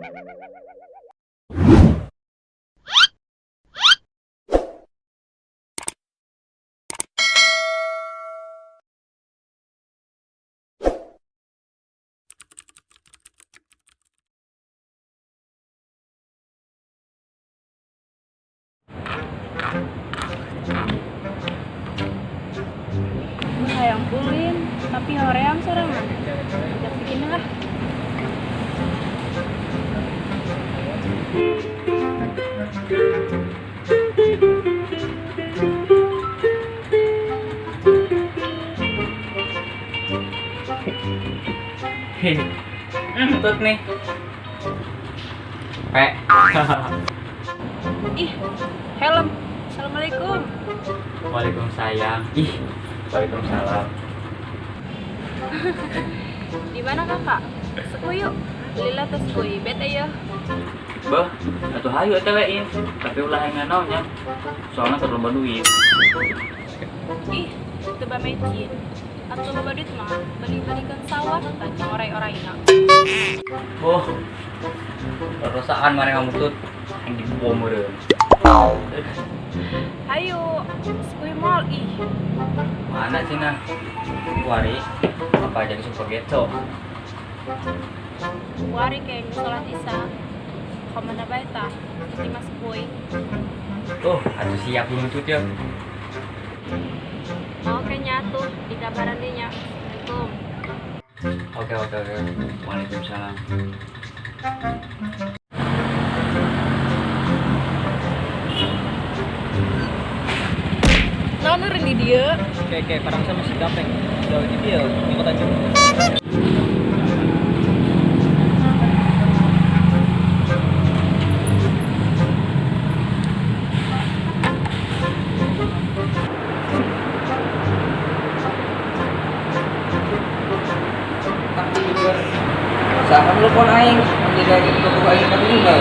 Hayang ulin, tapi hoream sorangan. Ajak bikin lah. Tut nih. Pe. Ih, helm. Assalamualaikum. Waalaikumsalam. Ih, waalaikumsalam. Di mana kakak? Sekuy yuk. Lila tes kuy, bete ya. Bah, atuh hayu eta we in. Tapi ulah yang naonnya. Soalnya teu loba duit. Ih, teu ba mecin. Atuh loba duit mah beli-belikan sawah tah orai-oraina. Oh. Rosaan mana kamu tut yang dibom meureun. Hayu, sekuy mall ih. Mana cenah? Kuari apa jadi super getso? Kuari kayak sholat isya. Kamana bae tah? Ti mas kuy. Tuh, atuh siap belum tut ya. Oke nyatu di kabaran dinya. Assalamualaikum. Oke oke oke. Waalaikumsalam. Naon eureun di dieu? Oke, parang sama si Gapeng. Jauh di dia, ikut aja. Saham lu pon aing, menjaga tubuh aing ketinggal.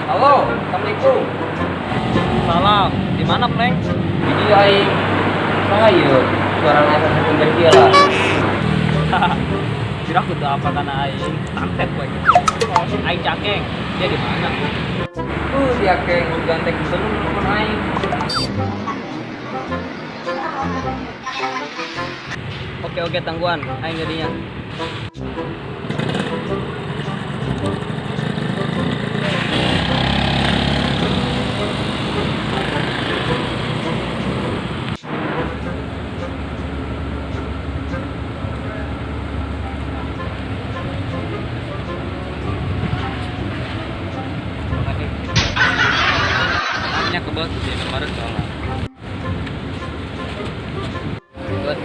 Halo, assalamualaikum. Salam, di mana, Pleng? Di dia aing. Saha suara naik sekunder dia lah. Kira aku tuh apa karena aing santet gue. Aing cakeng, dia di mana? Dia keng ganteng belum pon aing. Oke oke tangguhan, aing jadinya. Nya kebal tuh di kemarin soalnya. Good.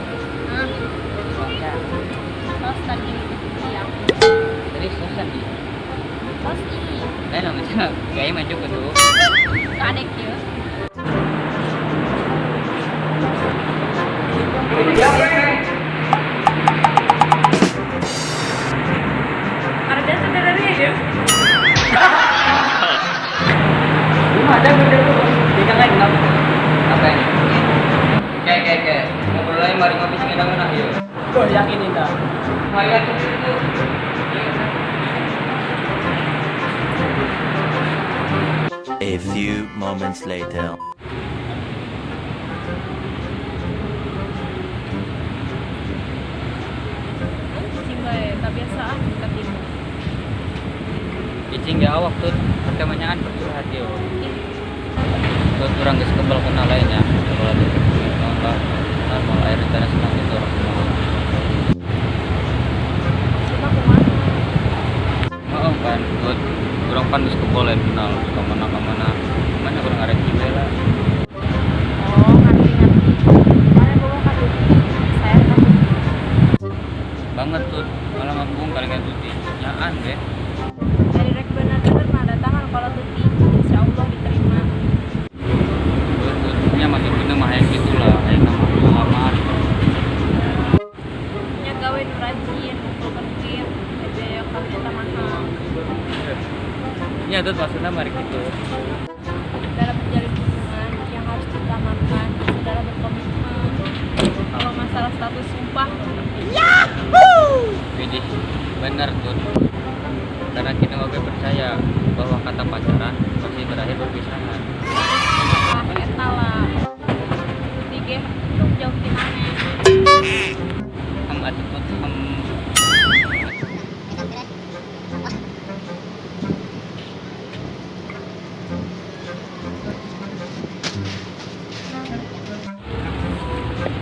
Tos tadi siang. Tadi susah nih. Tos ini. Lain macam gaya maju ke tuh. Kadek ya. Ada saudaranya ya? Ada benda tuh. Dia kan kenapa? Apa ini? Oke. Ngobrol lagi mari ngopi sing enak-enak yuk. Kok yakin indah? Mari atuh itu. A few moments later. Cicing bae, kebiasaan ketimu. Cicing ge awak tuh pertamanyaan bercurhat yo. Tuh kurang geus kebal kenal lainnya. Kalau ada enggak normal air di tanah senang itu orang semua. Coba kumaha? Oh, kan buat kurang pan geus kebal lain kenal ke mana-mana. Mana kurang arek jiwe lah. Oh, ngerti-ngerti. Mana bawa ka Tuti? Saya ka Tuti. Banget tuh, malah ngabung kali ka Tuti. Nyaan we. Dari rek bener-bener mah datangan kalau Tuti, insya Allah diterima. Nya masih bener mah hayang gitu lah, hayang nama pengalaman. Nya gawe nu rajin, ngumpulkeun duit, biaya kawin eta mahal. Nya tuh maksudnya mari gitu. Dalam menjalin hubungan yang harus diutamakan adalah berkomitmen. Kalau masalah status sumpah, Yahoo! Widih, bener tuh. Karena kita oge percaya bahwa kata pacaran pasti berakhir perpisahan. Ah, eta lah. Di game untuk jauh di mana? Ham atuh tut ham.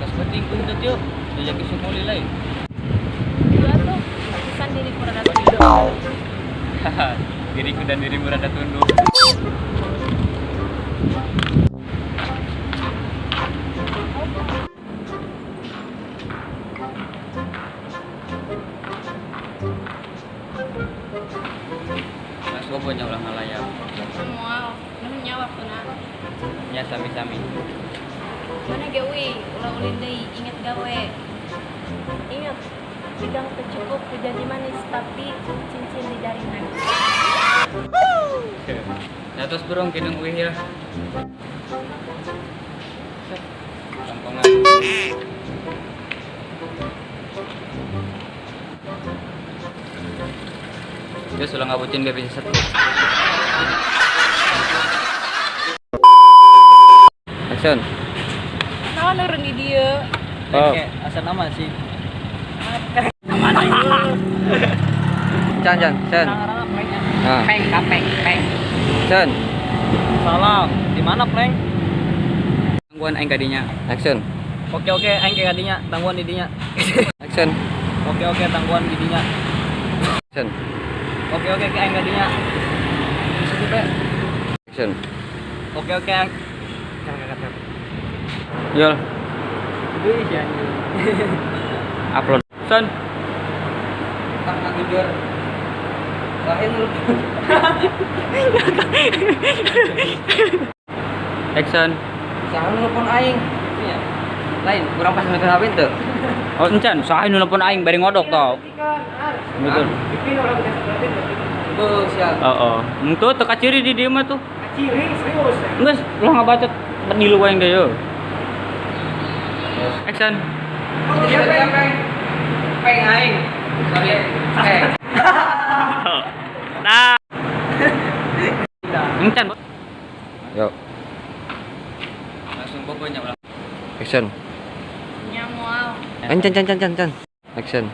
Kas penting kuntut yuk. Jajak isu muli lain. Dua tuh, pisan diriku rada tunduk. Haha, diriku dan dirimu rada tunduk. Mas bobo nya ulah ngalayap. Moal, nuhun nya waktuna. Ya, sami-sami. Mana ge uih, ulah ulin deui, inget gawe. Ingat, bidang teu cukup ku janji manis, tapi cincin di jarina. Nah, terus burung kidung uih ya. Tongkongan. Dia sudah ngabutin gak bisa satu. Action. Naon urang di dieu? Oh. Kayak asal nama sih. Chan chan chan. Nah. Peng, kapeng, peng. Chan. Salam. Di mana, Pleng? Tangguhan aing kadinya. Action. Oke, oke, aing ke kadinya, tangguhan di dinya. Action. Oke, oke, tangguhan di dinya. Action. Oke, oke, ke aing kadinya. Di situ, Pe. Action. Oke, oke, aing. Jangan. Yol, Wih, ya anjing. Upload. Son. Tak ngajujur. Lain lu. Action. Saha nu nelpon aing? Iya. Lain, kurang pas nonton HP teu. Oh, encan, saha nu nelpon aing bari ngodok tau. Betul. Beuh, sial. Heeh. Henteu teu kaciri di dieu mah tuh. Ciri serius. Geus, ulah ngabaca penilu aing deui yo. Action. Iya, peng, peng. Peng aing. Sorry. Peng. Nah. Encan. Yo, Langsung pokoknya ulah. action. Nya moal, Encan can can can can. Action.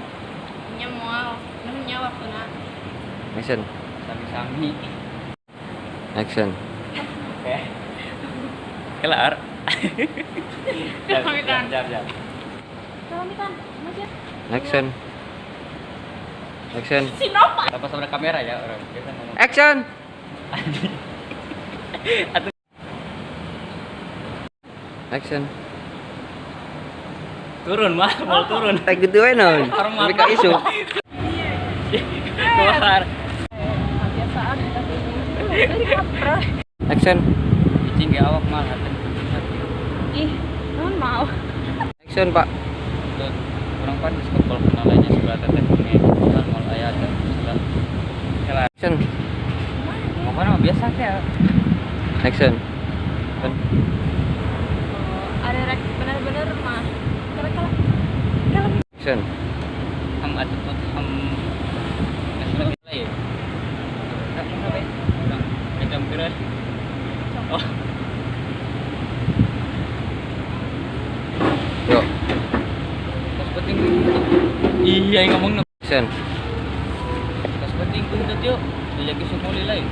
nya moal, nuhun nya waktuna. Action. Sami-sami. Action. Oke. Kelar. Pamitan. Jap, jap. Pamitan, macet. Action. Action. Si Nova. Tanpa sama kamera ya orang. Biasa ngomong. Action. Action. Turun mah, mau turun. Kayak gitu we naon? Hormat. Tapi ka isu. Keluar. Kebiasaan kita ini. Dari kaprah. Action. Cicing ge awak mah hati. Ih, naon mau. Action, Pak. Tuh, kurang pan geus kepol kenalannya sebelah teteh bengi. Kan mal aya ada sebelah. Kelar. Action. Pokoknya mah biasa teh. Action. Kan Oh, ada rek bener-bener mah. Kala kala. Kala. Action. Ham atuh tut ham. Geus lebih lain. Tak mana we? Urang kecampuran. Oh, Yo. tos penting. Iya, yang ngomong Action. tos penting kuntut yuk. Jajak isu muli lain.